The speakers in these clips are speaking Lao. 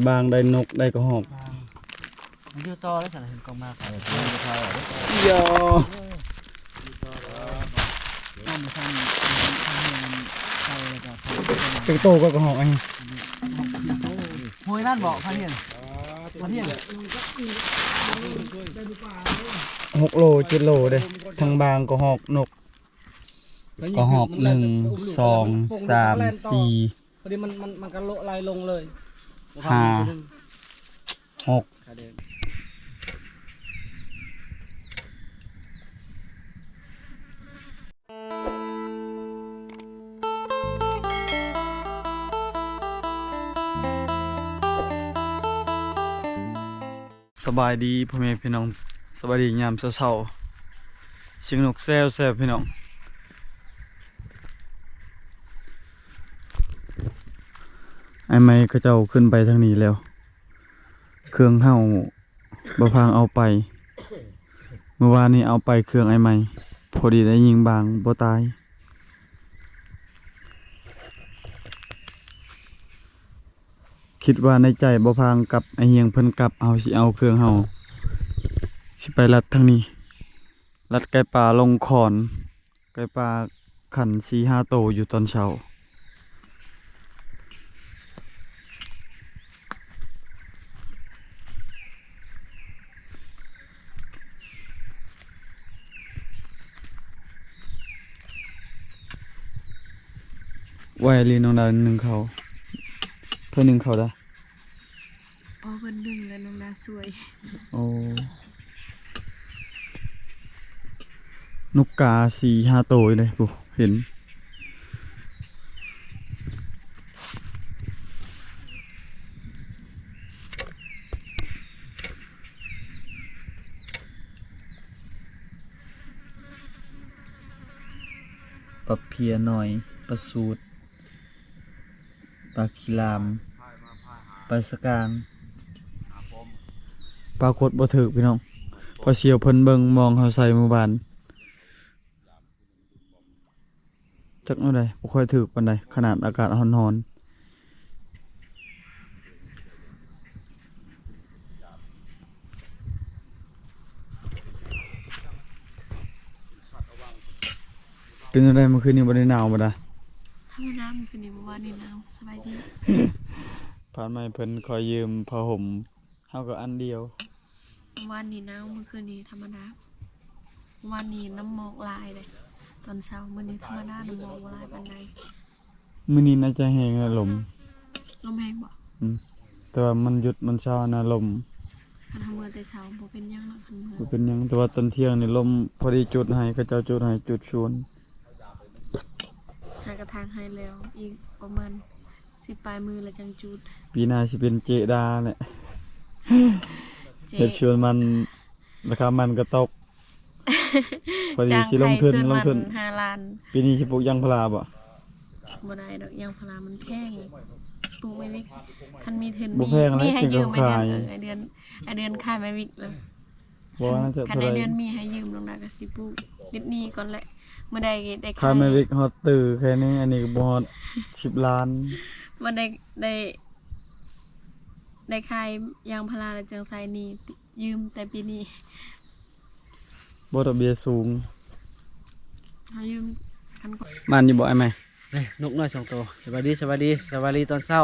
ບາງໄດ້ນົກໄດ້ກະຮອກ. ມັນຢູ່ຕໍ່ແລ້ວຊັ້ນ ເຫັນກອງໝາກ. ເອີ ເອີ ຢູ່ຕໍ່ເດີ. ຢາ ຢູ່ຕໍ່ເດີ. ນ້ອງໄປທາງ ທາງເຮືອນເກົ່າແລ້ວກໍ ຈັກໂຕກໍກະຮອກອັນນີ້? ຫ້ວຍນັ້ນບໍ່ ພັນຮຽນ? ພັນຮຽນ ຫົກໂລ ເຈັດໂລເດ້. ທັງບາງກະຮອກນົກ ກະຮອກ ໜຶ່ງ ສອງ ສາມ ສີ່ ພໍດີມັນ ມັນ ມັນກະໂລະໄລ່ລົງເລີຍ ຫ້າ ຫົກ. ສະບາຍດີພໍ່ແມ່ພີ່ນ້ອງ ສະບາຍດີຍາມເຊົ້າໆ. ສຽງນົກແຊວໆ ພີ່ນ້ອງ. ອ້າຍໄມ້ເຂົາເຈົ້າຂຶ້ນໄປທາງນີ້ແລ້ວ. ເຄື່ອງເຮົາບໍ່ພາງເອົາໄປ. ມື້ວານນີ້ເອົາໄປເຄື່ອງອ້າຍໄມ້ ພໍດີໄດ້ຍິງບາງບໍ່ຕາຍ. ຄິດວ່າໃນໃຈບໍ່ພາງກັບອ້າຍຮຽງເພິ່ນກັບ ເຮົາຊິເອົາເຄື່ອງເຮົາ ຊິໄປລັດທາງນີ້ ລັດໄກ່ປ່າລົງຂອນ ໄກ່ປ່າຂັນສີ່ຫ້າໂຕຢູ່ຕອນເຊົ້າ. ໄວອີ່ຫຼີ ນ້ອງດາໜຶ້ງເຂົ້າ ເພິ່ນໜຶ້ງເຂົ້າດາ. ອໍ ເພິ່ນໜຶ້ງແລ້ວ ນ້ອງດາຊ່ວຍ. ໂອ້ ນົກກາສີ່ຫ້າໂຕຢູ່ເດ້ ຜູ້ເຫັນ. ປາເພຍນ້ອຍ ປາສູດ ປາຂີ້ຫຼາມ ປາສະກາງ. ປາກົດບໍ່ຖືກພີ່ນ້ອງ ພໍ່ສ່ຽວເພິ່ນເບິ່ງມອງເຮົາໃສ່ມື້ວານ. ຈັກແນວໃດ ບໍ່ຄ່ອຍຖືກປານໃດ ຂະໜາດອາກາດຮ້ອນໆ. ເປັນຈັ່ງໃດ ມື້ຄືນນີ້ບໍ່ໄດ້ໜາວບໍ່ດາ? ທຳມະດາ ມື້ຄືນນີ້ບໍ່ວ່ານີ້ໜາວ. ສະບາຍດີ. ຜ່ານມາເພິ່ນຂໍຢືມຜ້າຫົ່ມ ເຮົາກໍອັນດຽວ. ວານນີ້ໜາວ ມື້ຄືນນີ້ທຳມະດາ. ວານນີ້ນ້ຳໝອກຫຼາຍເດ້ ຕອນເຊົ້າ. ມື້ນີ້ທຳມະດາ ນ້ຳໝອກບໍ່ຫຼາຍປານໃດ. ມື້ນີ້ໜ້າຈະແຮງແລ້ວ ລົມ. ລົມແຮງບໍ່? ອືມ ແຕ່ວ່າມັນຢຸດ ມັນເຊົານະ ລົມ. ຄັນເຮົາເມືອແຕ່ເຊົ້າບໍ່ເປັນຫຍັງເນາະ ຄັນເມືອ ບໍ່ເປັນຫຍັງ. ແຕ່ວ່າຕອນທ່ຽງນີ້ລົມ ພໍດີຈຸດໄຮ່ ເຂົາເຈົ້າຈຸດໄຮ່ຈຸດສວນ. ຫາກະຖາງໄຮ່ແລ້ວ ອີກປະມານ ສິບປາຍມື້ແລ້ວຈັ່ງຈູດ. ປີໜ້າຊິເປັນເຈດາແຫຼະ ເຈ ເຮັດສວນມັນ ລາຄາມັນກໍຕົກ. ພໍດີຊິລົງທຶນ ລົງທຶນຫ້າລ້ານ. ປີນີ້ຊິປູກຢາງພາລາບໍ່? ບໍ່ໄດ້ດອກ ຢາງພາລາມັນແພງ. ປູກໄມ້ວິກ ຄັນມີທຶນ ບໍ່ແພງແຫຼະ ມີໃຫ້ຢືມ ເປັນຂອງຂາຍ. ໄອ້ເດືອນ ໄອ້ເດືອນຂາຍໄມ້ວິກແລ້ວ. ບໍ່ວ່າໜ້າຈະ ຄັນໄດ້ເດືອນມີໃຫ້ຢືມ ນ້ອງດາກໍຊິປູກ ຕິດໜີ້ກ່ອນແຫຼະ. ມື້ໃດກໍໄດ້ຂາຍ ຂາຍໄມ້ວິກຮອດຕື້ແຄ່ນີ້ ອັນນີ້ກໍບໍ່ຮອດສິບລ້ານ. ບໍ່ໄດ້ ໄດ້ ໄດ້ຂາຍຢາງພາລາແລ້ວຈັ່ງໃຊ້ໜີ້ ຢືມແຕ່ປີນີ້. ບໍ່ ດອກເບ້ຍສູງ. ເຮົາຢືມ ຄັນ ໝານຢູ່ບໍ່ອ້າຍໃໝ່? ນີ້ ນົກນ້ອຍສອງໂຕ. ສະບາຍດີ ສະບາຍດີ ສະບາຍດີຕອນເຊົ້າ.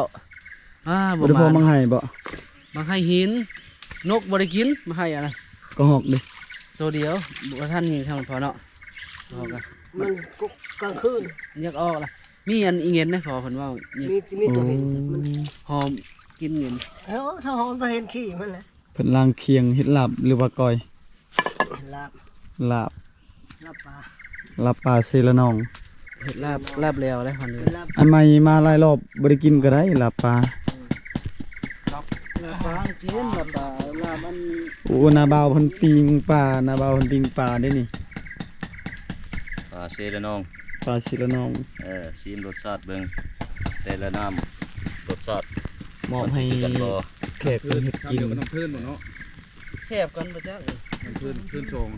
ອ້າ ບໍ່ ບໍ່ໄດ້ພໍ້ມັງໄຫບໍ່? ມັງໄຫຫີນ ນົກບໍ່ໄດ້ກິນ ມັງໄຫອັນນັ້ນ. ກະຮອກເດ້ ໂຕດຽວ ບໍ່ທັນຍິງທຳພໍເນາະ. ກະຮອກ ມັນກະກາງຄືນ ຢາກອອກລະ. ມີອັນອີ່ເຫງັນເດ້ ພໍ່ເພິ່ນເວົ້າ ມີ ມີໂຕເຫັນ ໂອ້ ມັນຫອມ ກິນເຫງັນ. ເອີ ຖ້າຫອມກໍເຫັນຂີ້ມັນແຫຼະ. ເພິ່ນລ້າງຄຽງເຮັດລາບ ຫຼືວ່າກ້ອຍ? ເຮັດລາບ ລາບ ລາບປາ ລາບປາເຊລະນອງ. ເຮັດລາບ ລາບແລ້ວແຫຼະ ອັນໃໝ່ມາຫຼາຍລອບບໍ່ໄດ້ກິນກໍໄດ້ລາບປາ. ລາບ ລາບປາກິນ ລາບປາ ລາບອັນ ໂອ້ ນ້າບ່າວເພິ່ນປີ້ງປາ ນ້າບ່າວເພິ່ນປີ້ງປາເດ້ນີ້. ປາເຊລະນອງ ປາເຊລະນອງ. ເອີ ຊີມລົດຊາດເບິ່ງ ແຕ່ລະນ້ຳລົດຊາດ ມອບໃຫ້ແຂກເພິ່ນເຮັດກິນ. ນ້ຳເພິ່ນບໍ່ເນາະ? ແຊບກັນບໍ່ຈັກ ນ້ຳເພິ່ນ ເພິ່ນສອງ.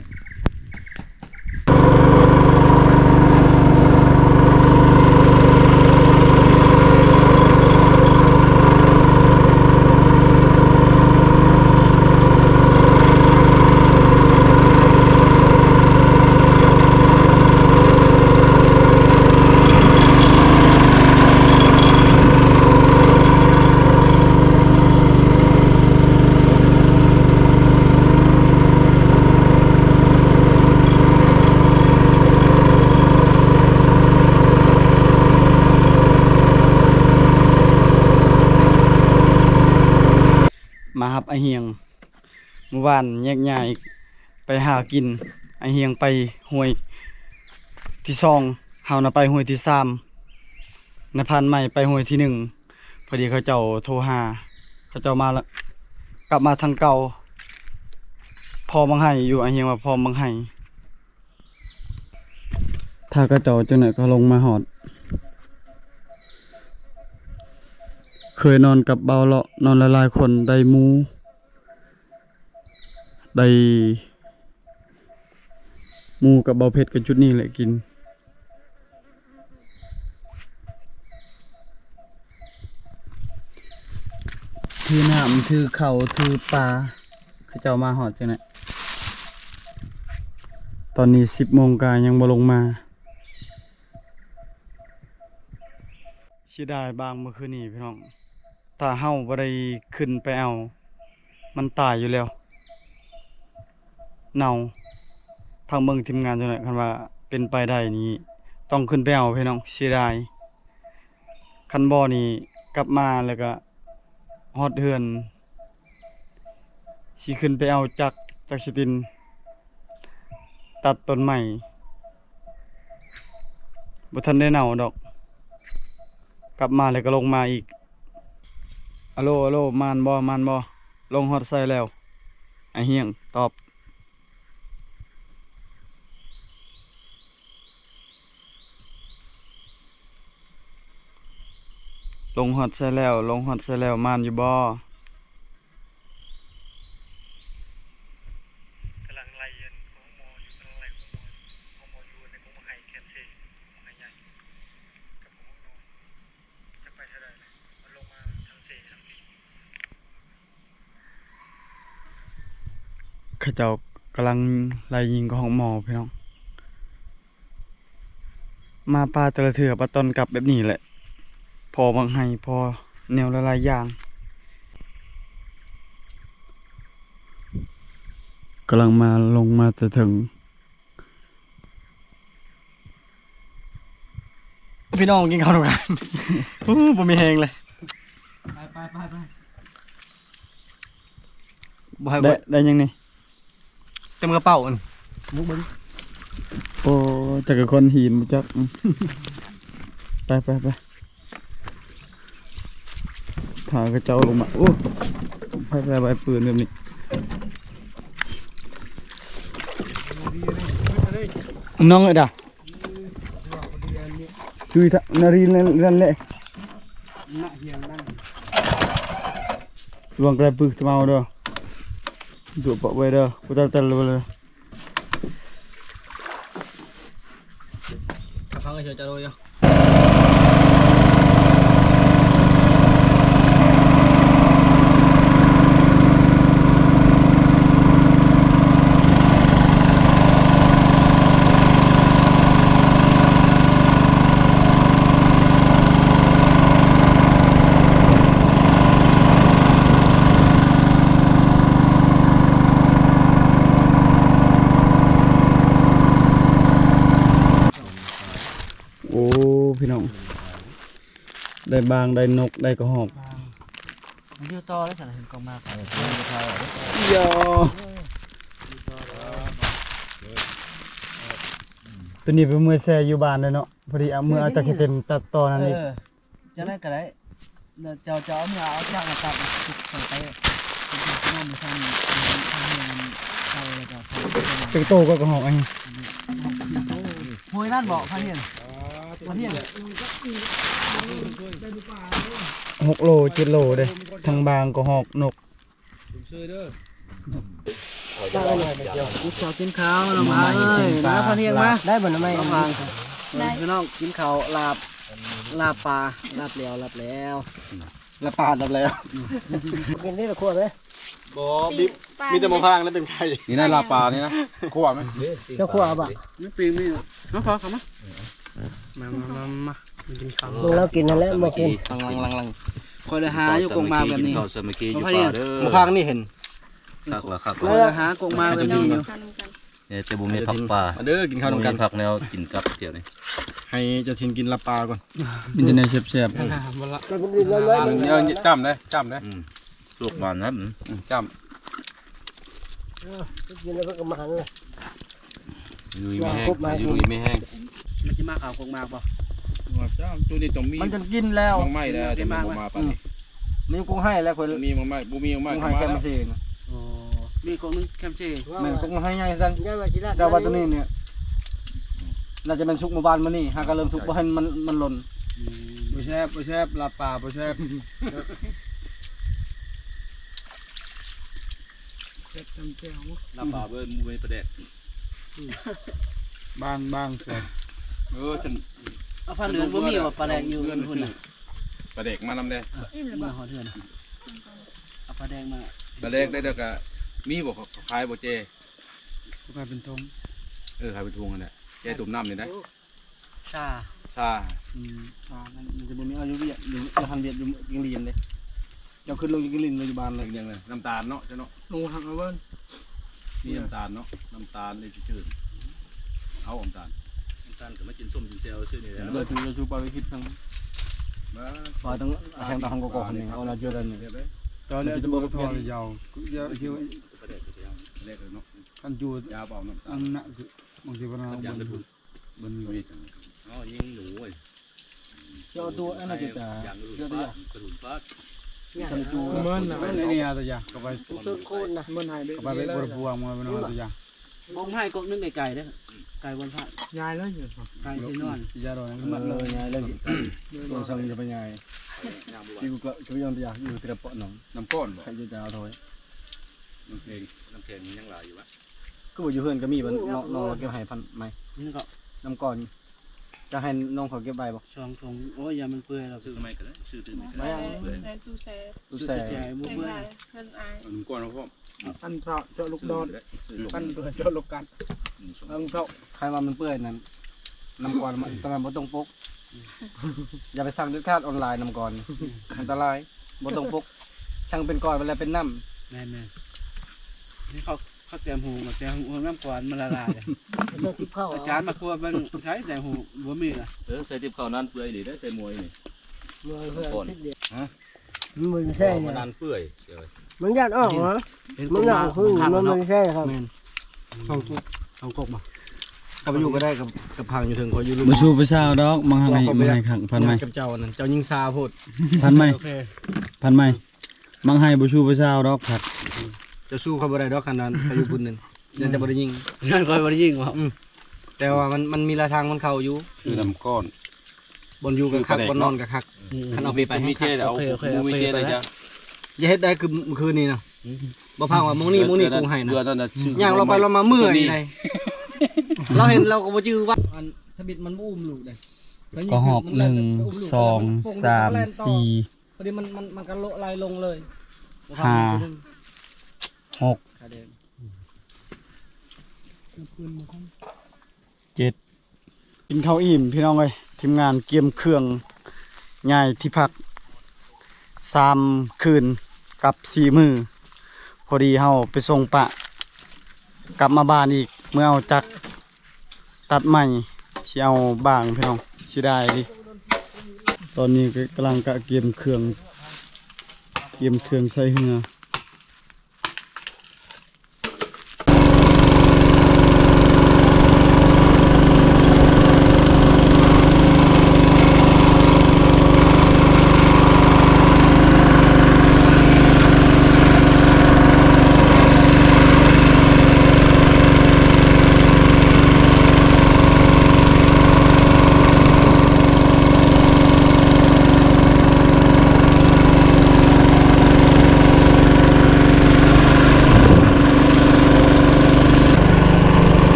ມາຮັບອ້າຍຮຽງ. ມື້ວານແຍກຍ້າຍໄປຫາກິນ, ອ້າຍຮຽງໄປຫ້ວຍທີສອງ, ເຮົານະໄປຫ້ວຍທີສາມ, ນາຍພານໃໝ່ໄປຫ້ວຍທີໜຶ່ງ. ພໍດີເຂົາເຈົ້າໂທຫາ, ເຂົາເຈົ້າມາລະ ກັບມາທາງເກົ່າ. ພໍບັກໄຮ່ຢູ່, ອ້າຍຮຽງວ່າພໍບັກໄຮ່. ຖ້າເຂົາເຈົ້າຈັ່ງໃດກໍລົງມາຮອດ. ເຄີຍນອນກັບບ່າວເລາະ, ນອນຫຼາຍໆຄົນ, ໄດ້ໝູ່, ໄດ້ໝູ່ກັບບ່າວເພັດ ກໍຈຸດນີ້ແຫຼະກິນ. ຖືນ້ຳ ຖືເຂົ້າ ຖືປາ. ເຂົາເຈົ້າມາຮອດຈັ່ງໃດ? ຕອນນີ້ສິບໂມງກາຍັງບໍ່ລົງມາ. ເສຍດາຍບາງມື້ຄືນນີ້ພີ່ນ້ອງ, ຖ້າເຮົາບໍ່ໄດ້ຂຶ້ນໄປເອົາ ມັນຕາຍຢູ່ແລ້ວ, ເນົ່າ. ພັງເບິ່ງທີມງານຈັ່ງໃດ, ຄັນວ່າເປັນໄປໄດ້ນີ້ ຕ້ອງຂຶ້ນໄປເອົາພີ່ນ້ອງ, ເສຍດາຍ. ຄັນບໍ່ນີ້ກັບມາແລ້ວກະຮອດເຮືອນ ຊິຂຶ້ນໄປເອົາຈັກ, ຈັກຊິຕິນຕັດຕົ້ນໄມ້, ບໍ່ທັນໄດ້ເນົ່າດອກ, ກັບມາແລ້ວກໍລົງມາອີກ. ອາໂລ ອາໂລ ມານບໍ່ ມານບໍ່? ລົງຮອດໃສແລ້ວ? ອ້າຍຮຽງຕອບ. ລົງຮອດໃສແລ້ວ? ລົງຮອດໃສແລ້ວ? ມານຢູ່ບໍ່? ກຳລັງໄລ່ອັນຂອງໝໍຢູ່, ກຳລັງໄລ່ຂອງໝໍຢູ່, ຂອງໝໍຢູ່ໃນກົງໄຮແຄມເຊ, ກົງໄຮໃຫຍ່ ກັບກົງນອນ. ຈະໄປເທົ່າໃດລະ? ມັນລົງມາທັງເສທັງພີ. ເຂົາເຈົ້າກຳລັງໄລ່ຍິງກັບຮອກໝໍພີ່ນ້ອງ. ມາປ່າແຕ່ລະເທື່ອປະຕອນກັບແບບນີ້ແຫຼະ, ພໍບັກໄຮ່ ພໍແນວຫຼາຍໆຢ່າງ. ກຳລັງມາ ລົງມາແຕ່ເທິງ. ພີ່ນ້ອງກິນເຂົ້ານຳກັນ. ໂອ້ ບໍ່ມີແຮງເລີຍ. ໄປ ໄປ ໄປ ໄປ. ບໍ່ໃຫ້ ໄດ້ ເບິດ ໄດ້ຫຍັງນີ້? ຈະເມືອເປົ່າອັນ ໂອ້ ຈັກກະຄອນຫີນບໍ່ຈັກ. ອືມ ໄປ ໄປ ໄປ. ຖ້າເຂົາເຈົ້າລົງມາ ໂອ້ ໃຜແຕ່ໃບປືນແບບນີ້ ນ້ອງເອີຍດາ ຊຸຍທະ ນາຣີ ນັ້ນແຫຼະ ລະວັງກະໄລປຶກ ເມົາເດີ ດູປະໄວ້ເດີ ກູຕາແຕ່ລະເລີຍ. ກະເພົາກະເຊີຈະໂລຍຢູ່. ໂອ້ ພີ່ນ້ອງ ໄດ້ບາງ ໄດ້ນົກ ໄດ້ກະຮອກ. ມັນຢູ່ຕໍ່ແລ້ວຊັ້ນ ເຫັນກອງໝາກ ເອີ ເອີ ເອີ ໂຕນີ້ໄປເມືອແຊ່ຢູ່ບ້ານເດີເນາະ ພໍດີເອົາເມືອເອົາຈັກເຮັດເຕັມຕັດຕໍ່ນັ້ນອີກ. ເອີ ຈັ່ງໃດກະໄດ້ ເຈົ້າ ເຈົ້າເອົາເມືອເອົາຈາກມາຕັດ ໃສ່ໄປ ເປັນຂະໜົມທາງ ທາງເມືອງເຂົາ ແລ້ວກະ ຈັກໂຕກະກະຮອກອັນນີ້? ໂອ້ຍ ນັ້ນບໍ ພະຮຽນ ພະຮຽນ ຫົກໂລ ເຈັດໂລເດ້ ທັງບາງ ກະຮອກ ນົກ. ກິນເຂົ້າ ກິນເຂົ້າ ນ້ອງເອີຍ ມາພະຮຽນມາ ໄດ້ບໍ່ນ້ຳໄມ້ ນ້ອງພາງ ໄດ້ ພີ່ນ້ອງ ກິນເຂົ້າ ລາບ ລາບປາ ລາບແລ້ວ ລາບແລ້ວ ລາບປາ ລາບແລ້ວ ກິນນີ້ລະຂົ້ວເດ້ ບໍ່ ມີແຕ່ໝາກພາງນະເປັນໄຂ່ ນີ້ນະ ລາບປານີ້ນະ ຂົ້ວໄໝ ເຈົ້າຂົ້ວເອົາບໍ່ ມີປີ້ງມີຢູ່ ມາພໍເຂົ້າມາ ມາ ມາ ມາ ມາ ມາກິນເຂົ້າ ເບິ່ງລາວກິນຫັ້ນແຫຼະ ບໍ່ກິນ ລັງໆໆໆ ຂ້ອຍໄດ້ຫາຢູ່ກົງໝາກແບບນີ້ ໝາກພາງນີ້ເຫັນ ຄັກລະຄັກ ຂ້ອຍໄດ້ຫາກົງໝາກແບບນີ້ຢູ່ ແຕ່ບໍ່ມີຜັກປາ ມາເດີ ກິນເຂົ້ານຳກັນ ບໍ່ມີຜັກແນວກິນກັບທ່ຽວນີ້ ໃຫ້ເຈົ້າຖິ່ນກິນລາບປາກ່ອນ ມີແຕ່ແນວແຊບໆ ເອີ ຈ້ຳເດ້ ຈ້ຳເດ້ ອືມ. ລວກຫວານນະ ອືມ ຈ້ຳ ເອີ ກິນແລ້ວເພິ່ນກໍມາຫັ້ນແຫຼະ ຢູ່ດີມີແຮງ ຢູ່ດີມີແຮງ ມັນຊິມາເຂົ້າກົກໝາກບໍ່? ວ່າຈ້າ ຈຸນີ້ຕ້ອງມີ ມັນຈະກິນແລ້ວ ໝາກໄມ້ແລ້ວ ຈະບໍ່ມາປານນີ້ ອືມ ມີກົກໄຮແລ້ວ ຂ້ອຍ ມີໝາກໄມ້ ບໍ່ມີໝາກໄມ້ ກົກໄຮແຄມເຊນະ ໂອ້ ມີກົກໜຶ່ງແຄມເຊ ແມ່ນ ກົກໄຮໃຫຍ່ຄືກັນ ແຕ່ວ່າໂຕນີ້ນີ້ ໜ້າຈະແມ່ນສຸກມື້ວານມື້ນີ້ ຫາກະເລີ່ມສຸກ ບໍ່ໃຫ້ມັນ ມັນຫຼົ່ນ ອືມ ບໍ່ແຊບ ບໍ່ແຊບ ລາບປາບໍ່ແຊບ ແຊບຕຳແຈ່ວ ລາບປາເບິ່ງ ບໍ່ມີປາແດກ ບາງ ບາງ ເອີ ເອີ ຊັ້ນ ເອົາ ພາກເໜືອບໍ່ມີວ່າປາແດກຢູ່ເຮືອນພຸ້ນນະ ປາແດກມານຳແດ່ ເອີ ເມື່ອຮອດເຮືອນ ເອົາປາແດກມາ ປາແດກໄດ້ ແລ້ວກະມີບໍ່ ເຂົາຂາຍບໍ່ແຈ? ຂາຍເປັນຖົງ ເອີ ຂາຍເປັນຖົງຫັ້ນແຫຼະ ແຈຕົ້ມນ້ຳນີ້ໄດ໋ ຊາ ຊາ ອືມ ຊາ ມັນ ມັນຈະບໍ່ມີ ເອົາຢູ່ວຽກ ຢູ່ ຢູ່ຫັ້ນວຽກ ຢູ່ຈິງຫຼີນເດ້ ເຈົ້າຂຶ້ນລົງຈິງຫຼີນ ຢູ່ບ້ານເລີຍ ເປັນຫຍັງເລີຍ ນ້ຳຕານເນາະ ເຈົ້າເນາະ ລົງຫັກເອົາເບິ່ງ ມີນ້ຳຕານເນາະ ນ້ຳຕານນີ້ຊື່ໆ ເອົານ້ຳຕານ ນ້ຳຕານກໍມາກິນສົ້ມກິນແຈ່ວຊື່ນີ້ແຫຼະ ເລີຍ ເລີຍ ເລີຍ ເລີຍ ເລີຍ ເລີຍ ເລີຍ ເລີຍ ເລີຍ ເລີຍ ເລີຍ ເລີຍ ເລີຍ ເລີຍ ເລີຍ ເລີຍ ເລີຍ ເລີຍ ເນາະ ຄັນຢູ່ ຢາວເອົານ້ຳຕານ ອັນນັ້ນຄື ບາງທີເວລາມັນ ມັນ ອໍ ຍິງໜູເວີຍ ເຈົ້າຕົວອັນນັ້ນຈະ ຢ່າງອື່ນ ເຈົ້າຕົວ ປາດ ກະດຸນປາດ ຄັນຢູ່ ເໝິນນະ ອັນນີ້ອາດຈະ ເຂົ້າໄປ ຊົນໂຄນນະ ເໝິນຫາຍໄປ ເຂົ້າໄປ ເປັນຄົນລະພວງ ເໝິນວ່າອາດຈະ ບ່ອນໄມ້ກົກໜຶ່ງໄກໆເດີ ໄກບ່ອນພະ ຍ້າຍເລີຍ ໄກຊິນອນ ຢ່າດອກ ມັນເລີຍ ຍ້າຍເລີຍ ຕ້ອງສັ່ງຈະໄປຍ້າຍ ຢູ່ກໍ ກໍຍັງຢາກຢູ່ທີ່ລະເປາະໜອງ ນ້ຳກ້ອນບໍ່ ໃຄຢູ່ຈາວຖອຍ ນ້ຳແຂງ ນ້ຳແຂງຍັງຫຼາຍຢູ່ວະ ຄືວ່າຢູ່ເຮືອນກໍມີບໍ່ ນ້ອງ ນ້ອງເກັບໃຫ້ພັນໄມ້ ນີ້ກໍ ນ້ຳກ້ອນ ຈະໃຫ້ນ້ອງເຂົາເກັບໄວ້ບໍ່? ສອງຖົງ ໂອ້ຍ ຢ່າມັນເປື່ອຍດອກ ຊື້ໃໝ່ກໍໄດ້ ຊື້ຕື່ມອີກກໍໄດ້ ເປື່ອຍ ໃສ່ຕູ້ແຊ່ ຕູ້ແຊ່ ຕູ້ແຊ່ບໍ່ເປື່ອຍ ເພິ່ນອາຍ ເອົານ້ຳກ້ອນມາພ້ອມ ອັນເຈາະລູກດອດ ອັນເຈາະລູກກັດ ອືມ ເອົາເຈາະ ໃຄວ່າມັນເປື່ອຍນັ້ນ ນ້ຳກ້ອນມັນ ຕອນນັ້ນບໍ່ຕ້ອງປົກ ຢ່າໄປສັ່ງເດັດຂາດອອນລາຍນ້ຳກ້ອນ ອັນຕະລາຍ ບໍ່ຕ້ອງປົກ ສັ່ງເປັນກ້ອນໄປແລ້ວເປັນນ້ຳ ແມ່ນໆ ນີ້ເຂົາ ເຂົາແຕ້ມຫູ ແຕ້ມຫູ ນ້ຳກ່ອນມັນລະລາຍ ໃສ່ຕິບເຂົ້າ ອາຈານມາຄວບເບິ່ງໃຊ້ແຕ້ມຫູ ບໍ່ມີລະ ເອີ ໃສ່ຕິບເຂົ້ານັ້ນເປື່ອຍດີເດ້ ໃສ່ມວຍນີ້ ມວຍເພື່ອຕິດດຽວ ຮະ ມັນບໍ່ແຊ່ ມັນນັ້ນເປື່ອຍ ມັນຢ້ານອອກຫວາ ມັນໜັກຂຶ້ນ ມັນບໍ່ແຊ່ຄັບ ແມ່ນ ສອງກົກ ສອງກົກບໍ່ ກັບຢູ່ກໍໄດ້ ກັບ ກັບພັງຢູ່ເທິງ ຂ້ອຍຢູ່ລຸ່ມ ບໍ່ສູ້ຜູ້ສາວດອກ ມາໃຫ້ ມາໃຫ້ຄັກ ພັນໄມ້ ກັບເຈົ້ານັ້ນ ເຈົ້າຍິງຊາໂພດ ພັນໄມ້ ໂອເຄ ພັນໄມ້ ມັກໃຫ້ບໍ່ສູ້ຜູ້ສາວດອກ ພັດ ເຈົ້າສູ້ຂ້ອຍບໍ່ໄດ້ດອກ ຄັນນັ້ນຂ້ອຍຢູ່ພຸ້ນນັ້ນ ຢ້ານຈະບໍ່ໄດ້ຍິງ ຢ້ານຂ້ອຍບໍ່ໄດ້ຍິງບໍ ອືມ ແຕ່ວ່າມັນ ມັນມີລາຍທາງມັນເຂົ້າຢູ່ ຊື້ນ້ຳກ້ອນ ບ່ອນຢູ່ກໍຄັກ ຊື້ປາແດກ ບ່ອນນອນກໍຄັກ ອືມ ຄັນເອົາໄປ ມີແຈແລ້ວ ໂອເຄ ໂອເຄ ໂອເຄ ບໍ່ມີແຈແລ້ວ ໄປ ຈ້າ ຢ່າເຮັດໄດ້ຄືມື້ຄືນນີ້ນະ ອືມ ບໍ່ພັງວ່າ ໝ່ອງນີ້ ໝ່ອງນີ້ ເທື່ອນັ້ນ ກູໃຫ້ນະ ເທື່ອນັ້ນນະ ຍ່າງລາວໄປລາວມາເມື່ອຍໃດ ລາວເຫັນລາວກໍບໍ່ຈື່ວ່າ ອັນທຳອິດມັນບໍ່ອຸ້ມລູກໃດ ກໍຮອກ ໜຶ່ງ ສອງ ສາມ ສີ່ ພໍດີມັນ ມັນ ມັນກະໂລະໄລ່ລົງເລີຍ ຫ້າ ຫົກ ຂາແດງ ເຈັດ ກິນເຂົ້າອີ່ມພີ່ນ້ອງເອີຍ ທີມງານກຽມເຄື່ອງຍ້າຍທີ່ພັກ ສາມຄືນກັບສີ່ມື້ ພໍດີເຮົາໄປສົ່ງປະ ກັບມາບ້ານອີກ ເມືອເອົາຈັກ ຕັດໄມ້ ຊິເອົາບາງພີ່ນ້ອງ ເສຍດາຍເດ ຕອນນີ້ກໍກຳລັງກະກຽມເຄື່ອງ ກຽມເຄື່ອງໃສ່ເຮືອ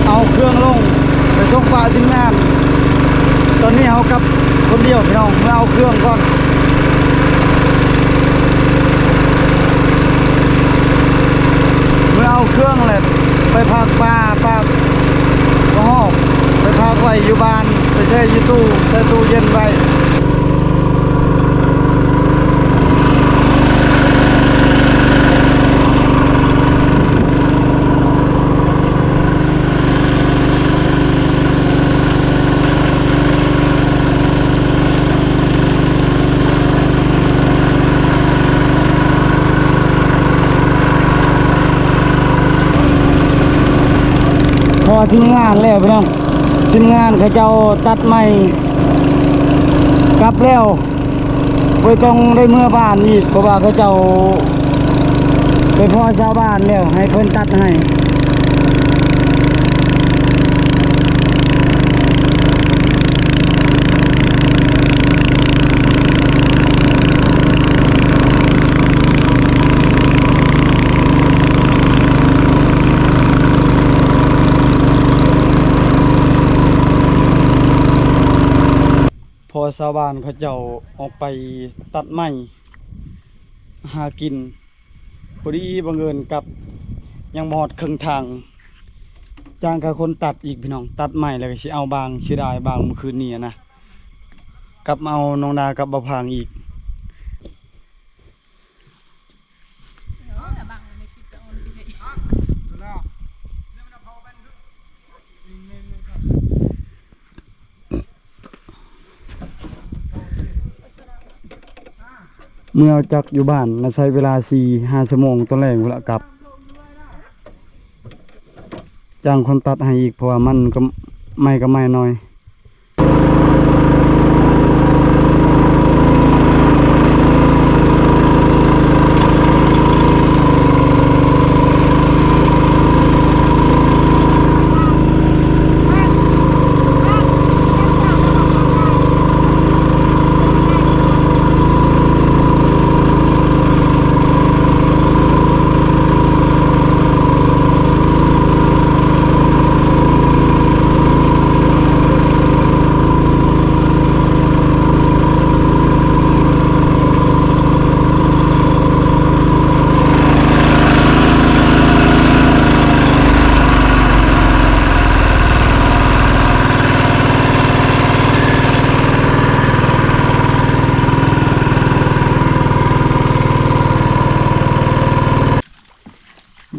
ເອົາເຄື່ອງລົງໄປສົ່ງປະທີມງານ ຕອນນີ້ເຮົາກັບຄົນດຽວພີ່ນ້ອງ ເມືອເອົາເຄື່ອງກ່ອນ ເມືອເອົາເຄື່ອງແຫຼະ ໄປພາກປ່າ ພາກກະຮອກ ໄປ ຝາກໄວ້ຢູ່ບ້ານ ໄປແຊ່ຢູ່ຕູ້ ໃສ່ຕູ້ເຢັນໄວ້. ພໍທີມງານແລ້ວພີ່ນ້ອງ ທີມງານເຂົາເຈົ້າຕັດໄມ້ກັບແລ້ວ. ບໍ່ຕ້ອງໄດ້ເມືອບ້ານອີກ ເພາະວ່າເຂົາເຈົ້າໄປພໍຊາວບ້ານແລ້ວ ໃຫ້ເພິ່ນຕັດໃຫ້. ພໍຊາວບ້ານເຂົາເຈົ້າອອກໄປຕັດໄມ້ຫາກິນ ພໍດີບັງເອີນກັບ ຍັງບໍ່ຮອດເຄິ່ງທາງ ຈ້າງເຂົາຄົນຕັດອີກພີ່ນ້ອງ ຕັດໄມ້ແລ້ວກໍຊິເອົາບາງ ເສຍດາຍບາງມື້ຄືນນີ້ນະ ກັບມາເອົານ້ອງນາກັບບ່າວພາງອີກ. ເມືອຈັກຢູ່ບ້ານນະ ໃຊ້ເວລາສີ່ຫ້າຊົ່ວໂມງ ຕອນແລງພຸ້ນລະກັບ. ຈ້າງຄົນຕັດໃຫ້ອີກ ເພາະວ່າມັນກໍ ໄມ້ກໍໄມ້ນ້ອຍ.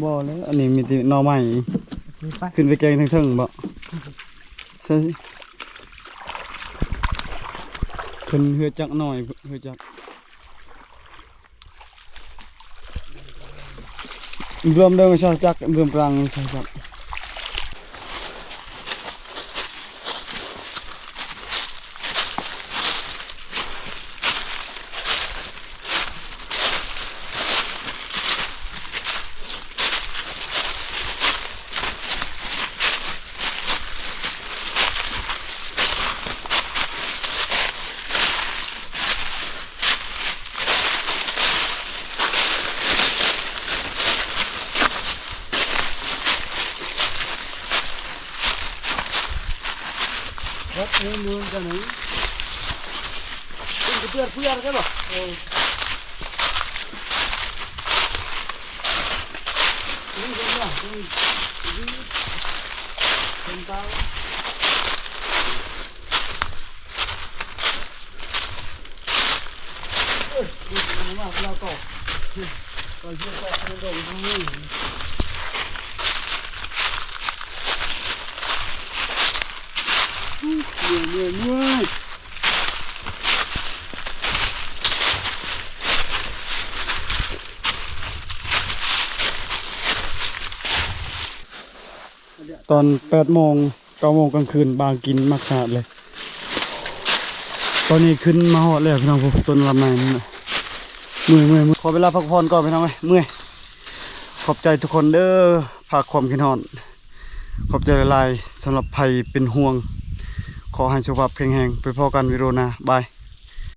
ບໍ່ແລ້ວ ອັນນີ້ມີແຕ່ໜໍ່ໄມ້. ໄປ ຂຶ້ນໄປແກງເທິງໆບໍ? ໃຊ່ ເພິ່ນເຮືອຈັກໜ້ອຍ ເຮືອຈັກ ລວມເດີ ໃສ່ຈັກ ລວມກາງໃສ່ຈັກ. ເມື່ອຍ ເມື່ອຍ ເມື່ອຍ. ຕອນແປດໂມງ ເກົ້າໂມງກາງຄືນ ບາງກິນມາຂະໜາດເລີຍ. ຕອນນີ້ຂຶ້ນມາຮອດແລ້ວພີ່ນ້ອງ ພຸ້ນ ຕົ້ນລຳໄຍນັ້ນນະ. ເມື່ອຍ ເມື່ອຍ ເມື່ອຍ ຂໍເວລາພັກຜ່ອນກ່ອນພີ່ນ້ອງເອີຍ ເມື່ອຍ. ຂອບໃຈທຸກຄົນເດີ ຝາກຄວາມຄິດຮອດ ຂອບໃຈຫຼາຍໆ ສຳລັບໃຜເປັນຫ່ວງ. ຂໍໃຫ້ສຸຂະພາບແຂງແຮງ ໄປພໍ້ກັນວິດີໂອໜ້າ ບາຍ.